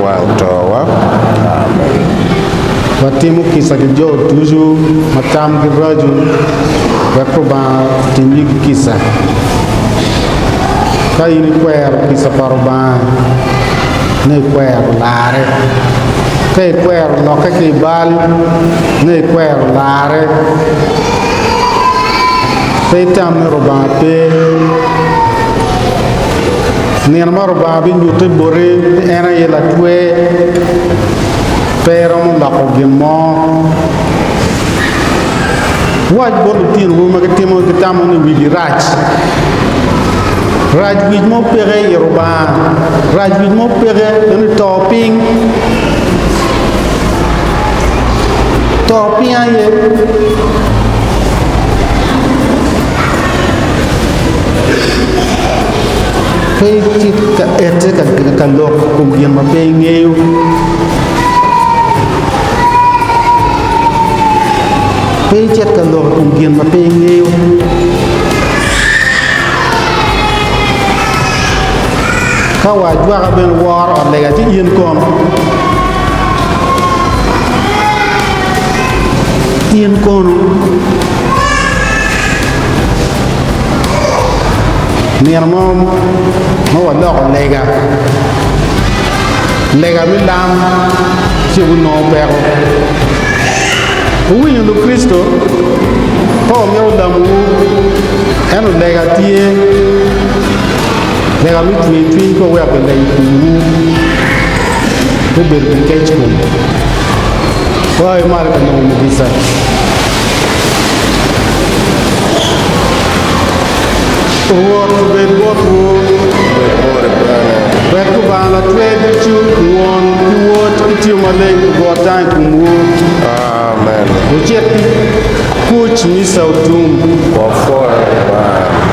wang towa. Amen. Watimo kica ki jo ducu ma tamgi raco, wek Lubanga otimigi kica. Ka in ikwero kica pa Lubanga, nongo ikwero larre. Ka ikwero lokke ki i bal, nongo ikwero larre. Pe itam ni Rubanga pe. Nino ma Rubanga binyutte boti ni en aye latwer, pe iromo loko gin mo. Wuwac bot lutinowu ma gitimo gitamo ni wigi rac. Rac wic mo peke i Rubanga, rac wic mo peke en i to piny. To piny aye. Pe icit ka ette ka lok i kom gin ma pe ingeyo. Pe icit ka lok i kom gin ma pe ingeyo. Ka wa ajwaka bene woro ot lega ci in kono? In kono? Nino mo ma waloko lega, lega me lam ci gunongo peko. Wuwinyo Lukricito pe wamito lamowu, ento lega tye, lega me cwer cwiny pe wuweko gileyo i komwu, gubedo ki kec kom. Wai malo ka nongo mugisa. Rwot obed botwu. Obed boti bene. Wek Lubanga Latwer ducu, Won, ki Wod, ki Tipo Maleng ogo tango i komwu. Amen. Wucit ki kuc misa otum. Wapwoyo Lubanga.